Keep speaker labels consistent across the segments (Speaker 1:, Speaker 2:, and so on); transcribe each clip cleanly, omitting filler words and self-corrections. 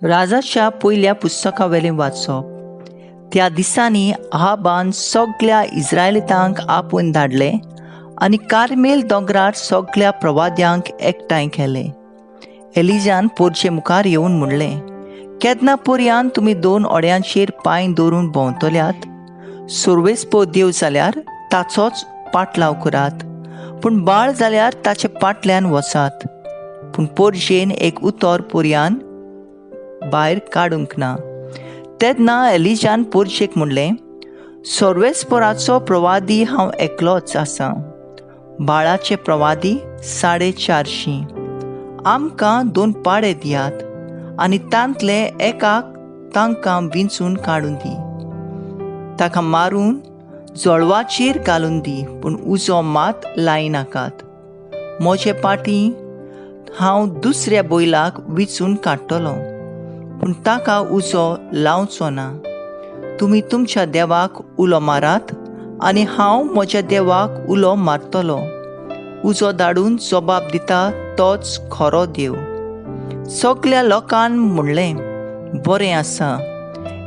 Speaker 1: राजाच्या पयल्या पुस्तकावेलें वाचप. त्या दिसांनी आहाबान सगल्या इस्रायलितांक आपोवन धाडले आनी कार्मेल दोंगरार सगल्या प्रवाद्यांक एकठांय केले. एलिजान पोरचे मुखार येवन म्हणलें, केन्ना पर्यान तुमी दोन ओड्यांचेर पांय दवरून भोंवतल्यात? सुर्वेस्पो देव जाल्यार ताचोच पाटलाव करात, पूण बाळ जाल्यार ताचे पाटल्यान वचात. पूण पोरजेन एक उतर पर्यान भायर काडूंक ना. तेन्ना एलिजान पोरजेक म्हणलें, सर्वेस्पराचो प्रवादी हांव एकलोच आसा, बाळाचे प्रवादी 450. आमकां 2 पाडे दियात आनी तांतले एकाक तांकां विंचून काडून दी, ताका मारून जळवाचेर घालून दी, पूण उजो मात लायनाकात. म्हजे पाटी हांव दुसऱ्या बैलाक विंचून काडटलो, पूण ताका उजो लावचो ना. तुमी तुमच्या देवाक उलो मारात आनी हांव म्हज्या देवाक उलो मारतलो. उजो धाडून जबाब दिता तोच खरो देव. सगल्या लोकान म्हणलें, बरें आसा.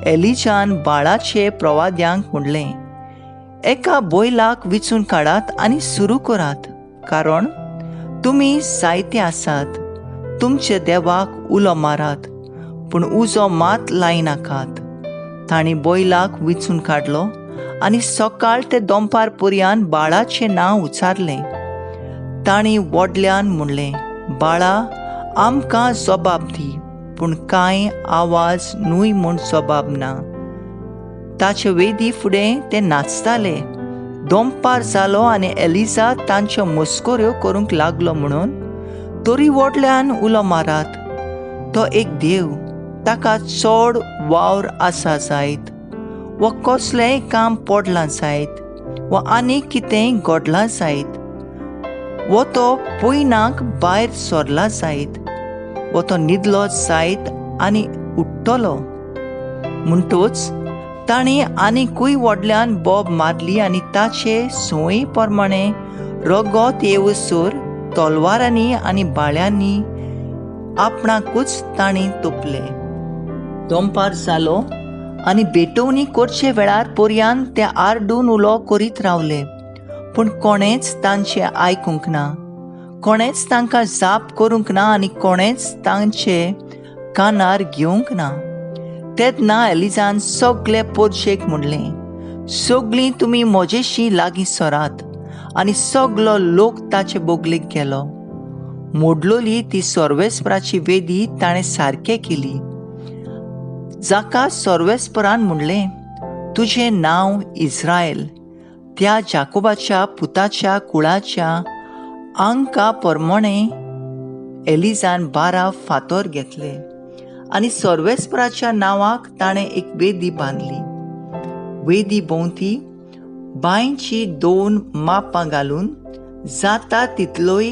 Speaker 1: एलिजान बाळाचे प्रवाद्यांक म्हणलें, एका बैलाक विंचून काडात आनी सुरू करात, कारण तुमी जायते आसात. तुमच्या देवाक उलो मारात, पूण उजो मात लायनाकात. तांणी बैलाक विंचून काडलो आनी सकाळ ते दोंपार पर्यान बाळाचें नांव उच्चारलें. तांणी व्हडल्यान म्हणलें, बाळा आमकां जबाब दी, पूण कांय आवाज न्हय म्हूण जबाब ना. ताचे वेदी फुडें ते नाचताले. दोंपार जालो आनी एलिजा तांच्यो मस्कऱ्यो करूंक लागलो म्हणून तरी व्हडल्यान उलो मारात, तो एक देव, ताका चड वावर आसा जायत, वा कसलेंय काम पडलां जायत, वा आनी कितेंय घडलां जायत, वा तो पयनाक भायर सरला जायत, वा तो न्हिदलो जायत आनी उठ्ठलो. म्हणटच ताणें आनीकूय व्हडल्यान बोब मारली आनी ताचे संवये प्रमाणे रगत येवसर तलवारांनी आनी बाळ्यांनी आपणाकूच ताणें तोपले. दोंपार जालो आनी भेटवणी करचे वेळार पर्यान ते आरडून उलो करीत रावले, पूण कोणेंच तांचें आयकूंक ना, कोणेंच तांकां जाप करूंक ना आनी कोणेंच तांचे कानार घेवंक ना. तेन्ना एलिजान सगले पोरशेक म्हणलें, सगळीं तुमी म्हजेशी लागीं सरात. आनी सगलो लोक ताचे बोगलेक गेलो. मोडलोली ती सर्वेस्पराची वेदी ताणें सारकें केली, जाका सर्वेस्परान म्हणलें, तुजें नांव इस्रायल, त्या जाकोबाच्या पुताच्या कुळाच्या आंका प्रमाणे. एलिजान 12 फातर घेतले आनी सर्वेस्पराच्या नांवाक ताणें एक वेदी बांदली. वेदी भोंवती बांयची 2 मापां घालून जाता तितलोय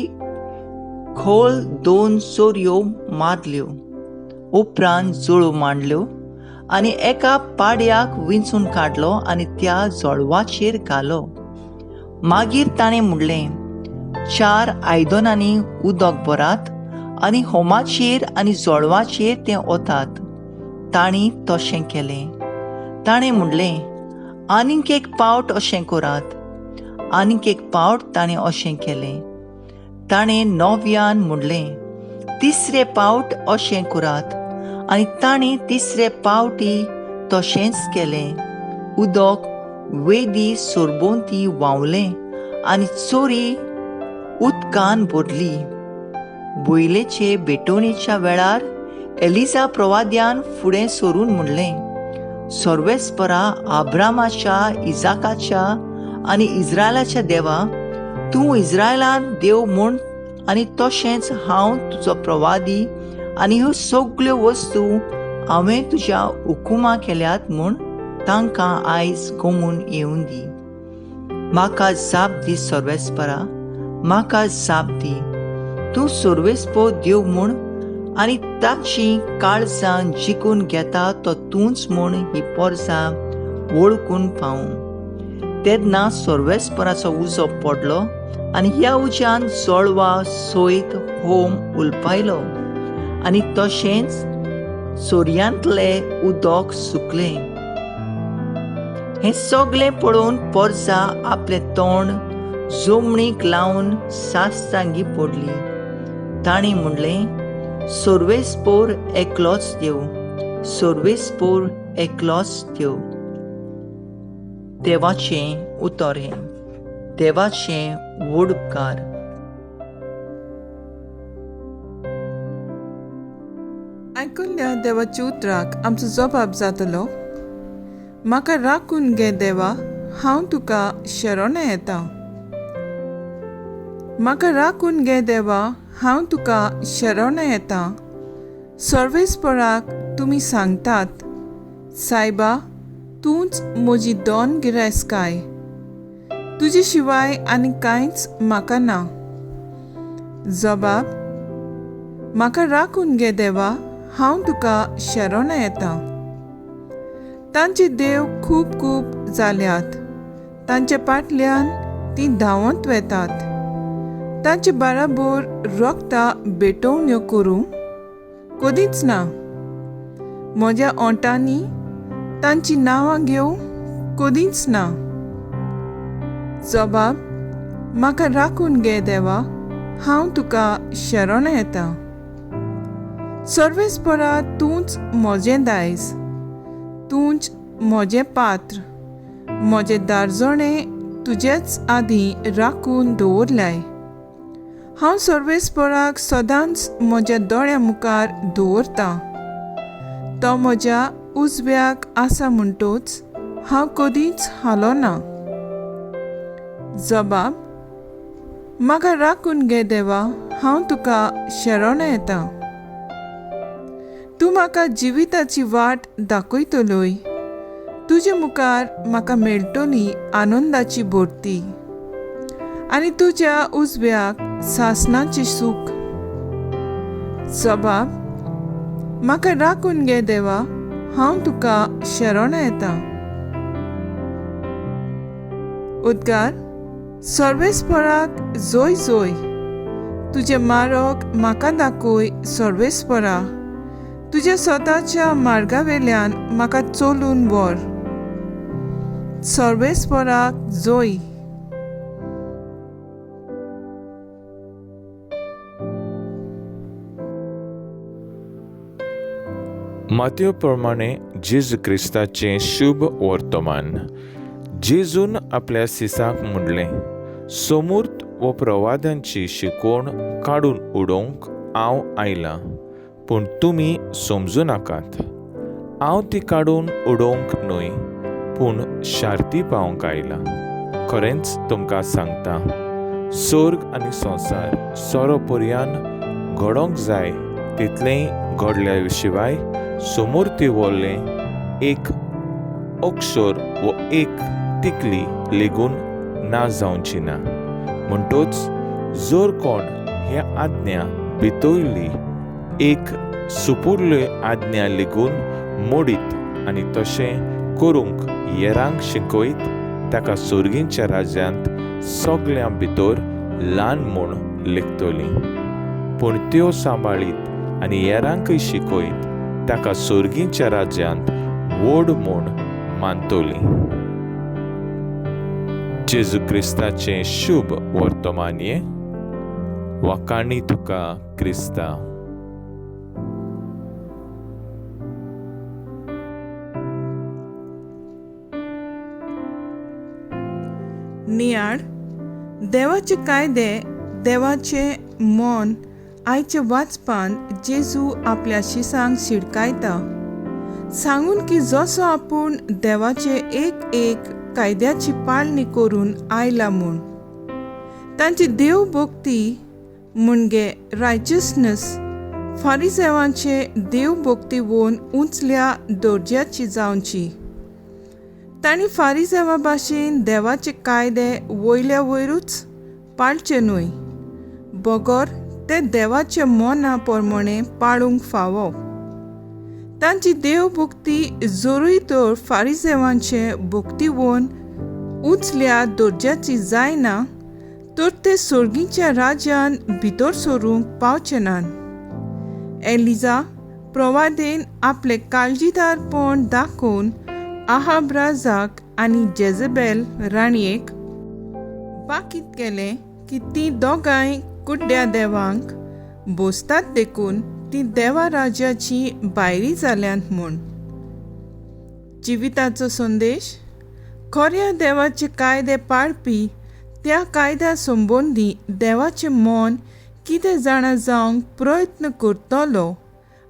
Speaker 1: खोल 2 चोरयो मारल्यो. उपरांत जळू मांडल्यो आनी एका पाड्याक विंचून काडलो आनी त्या जळवाचेर घालो. मागीर ताणें म्हणलें, 4 आयदनांनी उदक भरात आनी होमाचेर आनी जळवाचेर तें ओतात. तांणी तशें केलें. ताणें म्हणलें, आनीक एक पावट अशें करात. आनीक एक पावट ताणें अशें केलें. ताणें नव्यान म्हणलें, तिसरे पावट अशें करात. आनी ताणें तिसरे पावटी तशेंच केलें. उदक वेदी सरभोंवती व्हांवलें आनी चोरी उदकान भरली. बैलेचे भेटवणेच्या वेळार एलिजा प्रवाद्यान फुडें सरून म्हणलें, सर्वेस्परा आब्रामाच्या, इजाकाच्या आनी इस्रायलाच्या देवा, तूं इस्रायलांत देव म्हूण आनी तशेंच हांव तुजो प्रवादी आनी ह्यो सगल्यो वस्तू हांवें तुज्या हुकुमा केल्यात म्हूण तांकां आयज गोमून येवन दी. म्हाका जाप दी सर्वेस्परा, म्हाका जाप दी. तूं सर्वेस्पो देव म्हूण आनी ताची काळजां जिखून घेता तो तूंच म्हूण ही पोरसां वळखून पावूं. तेन्ना सर्वेस्पराचो उजो पडलो आनी ह्या उज्यान जळवा सयत होम उलपायलो आनी तशेंच सोर्यांतलें उदक सुकलें. हें सगळें पळोवन पोरसा आपलें तोंड जमनीक लावन सासतांगी पडली. तांणी म्हणलें, सर्वेस्पोर एकलोच देव, सर्वेस्पोर एकलोच देव. देवाचें उतर हें. देवाचें व्हड उपकार.
Speaker 2: आयकुल्ल्या देवाच्या उतराक आमचो जबाब जातलो. म्हाका राखून घे देवा, हांव तुका शरण येता. म्हाका राखून घे देवा, हांव तुका शरण येता. सर्वेस्पराक तुमी सांगतात, सायबा तूंच म्हजी दोन गिरेस्तकाय, तुजे शिवाय आनी कांयच म्हाका ना. जबाब, म्हाका राखून घे देवा, हांव तुका शरण येता. तांचे देव खूब खूब जाल्यात, तांच्या पाटल्यान तीं धांवत वेतात. तांचे बाराबोर रोगता भेटवण्यो करूं कदींच ना. म्हज्या ओंठांनी तांचीं नांवां घेवं कदींच ना. जबाब, म्हाका राखून घे देवा, हांव तुका शरण येता. सर्वेस्परा तूंच म्हजें दायज, तूंच म्हजें पात्र, म्हजें दारजणें तुजेच आदीं राखून दवरल्याय. हांव सर्वेस्पराक सदांच म्हज्या दोळ्या मुखार दवरतां. तो म्हज्या उजव्याक आसा म्हणटूच हांव कदींच हालोना. जबाब, म्हाका राखून घे देवा, हांव तुका शरण येता. तूं म्हाका जिविताची वाट दाखयतलोय, तुजे मुखार म्हाका मेळटली आनंदाची भरती आनी तुज्या उजव्याक सासणाचें सूख. जबाब, म्हाका राखून घे देवा, हांव तुका शरण येता. उद्गार, सर्वेस्पराक जोय जोय, तुजें मारक म्हाका दाखय सर्वेस्परा, तुज्या स्वताच्या मार्गावेल्यान म्हाका चलून व्हर. सर्वेस्पराक जोय.
Speaker 3: मातयो प्रमाणे जेजू क्रिस्ताचें शुभ वर्तमान. जेजून आपल्या सिसाक म्हणलें, सोमूर्त वो प्रवादांची शिकवण काडून उडोवंक हांव आयलां, पूण तुमी समजूं नाकात. हांव ती काडून उडोवंक न्हय, पूण शार्ती पावोवंक आयलां. खरेंच तुमकां सांगता, सोर्ग आनी संवसार सोरो पर्यान घडोवंक जाय तितलेंय घडल्या शिवाय सोमूर्ती वरलें एक अक्षर वो एक तिकली लेगून ना जावची ना. म्हणटोच जर कोण हे आज्ञा भितरली एक सुपुरल्यो आज्ञा लेगून मोडीत आनी तशें करूंक येरांक शिकयत, ताका सोर्गींच्या राज्यांत सगळ्यां भितर ल्हान म्हूण लेखतली. पूण त्यो सांबाळीत आनी येरांकय शिकयत ताका सोर्गींच्या राज्यांत व्हड म्हूण मानतली. जेजू क्रिस्ताचें शुभ वर्तमान हें. वाखाणी तुका क्रिस्ता.
Speaker 2: नियाळ, देवाचे कायदे, देवाचें मन आयच्या वाचपान जेजू आपल्या शिसांक शिडकायता, सांगून की जसो आपूण देवाचे एक एक कायद्याची पाळणी करून आयला म्हूण. तांची देवभक्ती म्हणजे रायचसनस फारिजेवांचे देवभक्ती वोन उंचल्या दर्ज्याची जावची. तांणी फारिजेवा भाशेन देवाचे कायदे वयल्या वयरूच पाळचे न्हय, बगर ते देवाच्या मना प्रमाणे पाळूंक फावो. तांची देवभक्ती जरूय तर फारिजेवांचे भक्ती वोन उंचल्या दर्ज्याची जायना, तर ते सोर्गीच्या राज्यान भितर सरूंक पावचे नात. एलिजा प्रवादेन आपलें काळजीदारपण दाखोवन आहाब राजाक आनी जेजबेल राणयेक बाकीत केलें की तीं दोगांय कुड्ड्या देवांक बोसतात देखून तीं देवा राज्याची भायरी जाल्यांत म्हूण. जिविताचो संदेश खऱ्या देवाचे कायदे पाळपी त्या कायद्या संबंदी देवाचें मन कितें जाणा जावंक प्रयत्न करतलो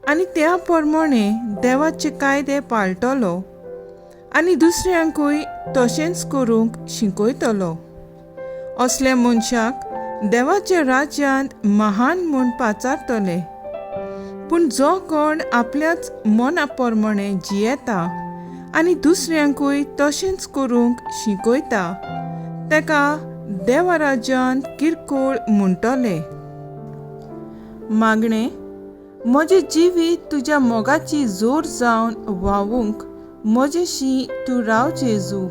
Speaker 2: आनी त्या प्रमाणे देवाचे कायदे पाळटलो आनी दुसऱ्यांकूय तशेंच करूंक शिकयतलो. असल्या मनशाक देवाच्या राज्यांत महान म्हूण पाचारतले. पूण जो कोण आपल्याच मना प्रमाणे जियेता आनी दुसऱ्यांकूय तशेंच करूंक शिकयता ताका देवा राज्यांत किरकोळ म्हणटले. मागणें, म्हजें जिवीत तुज्या मोगाची जोर जावन व्हांवूंक म्हजेशी तूं राव जेजू.